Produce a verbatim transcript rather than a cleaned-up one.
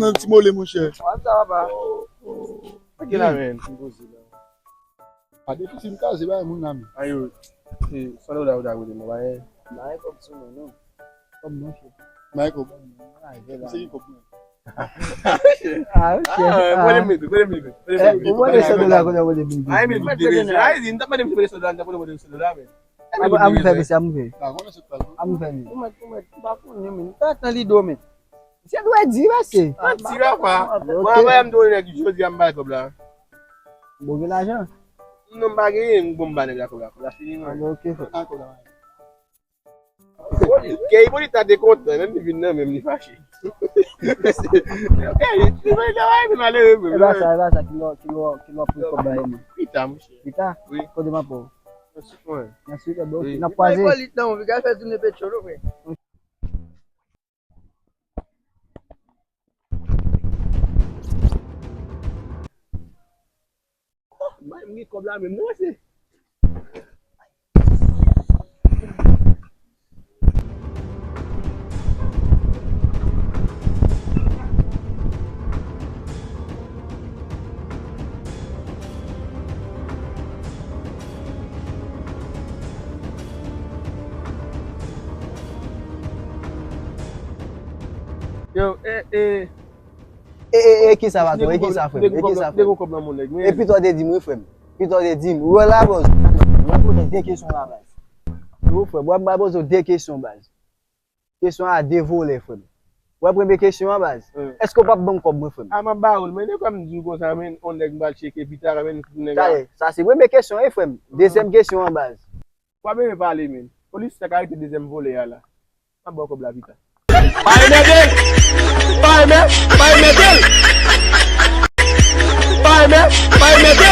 Nan ti mole, monchè. Wap sa, papa? Tranquille, amen. M poze la. Pa depi si m kaze bay moun nan men. Ayo, se san dola ou ta kote mwen, pa gen. Ba gen kòb sou mwen, non. Kòb non, chè. Bay kòb. Se ki kòb mwen? Ah, ok. Ah, kote m mete, kote m mete. Ou mande san dola kote ou mete bigi. Ay, men, men, men, ay, di, m t ap mande m si mete san dola, m t ap mande m san dola, men. Amoun fè mesye, amoun fè. Ah, konnen se pa. Amoun fè mesye. Ou mèt, ou mèt, ou pa konnen, men. Ou pa tan li do, men. Misye dwe di, mesye. Manti, papa. Mwen, mwen, m te wè nèg jodi a m bay kòb la. Bon, gen lajan. Non, m pa genyen, m bon, m ba nèg la kòb la. Kòb la fini, non. Ah, ok, frè. Ankò la. Ke Ipolita te kontan, menm li vin nan, menm li fache. Ok, Ipolita va vin malere, E pa sa, e pa sa, ki lò, ki lò, ki lò pou kòb la, men. Pita, monchè. Pita? Wi. Kote m ap wè w? Mwen. Nan swit, bon, Wi. n ap kwaze. Ipolita, non, piga fè tounen petrol, frè. Bay m gen kòb la menm, non, se. Yo, e, e. E, e, e, kisa, patwon? E kisa, frè m? E kisa, frè m? Kòb nan moun nèg, men. E pito w te di m, wi, frè m. Pito w te di m. Wè la, bòs. Mwen poze de kesyon la, baz. Wi, frè m. Mwen poze w de kesyon, baz. Kesyon a de volè, frè m. Wè premye kesyon an, baz. Èske w p ap ban m kòb mwen, frè m? A, m ap ba ou l, men de kwè m di w konsa, men, on nèg m pral tcheke pita, men, nèg a. Talè, sa se premye kesyon, wi, frè m. Dezyèm kesyon an, baz. W ap renmen pale, men. Polis sa ka rete dezyèm volè a la. M ap ba w kòb la pita. Pa remède l! Pa remè, pa remède l! Pa remè, pa remède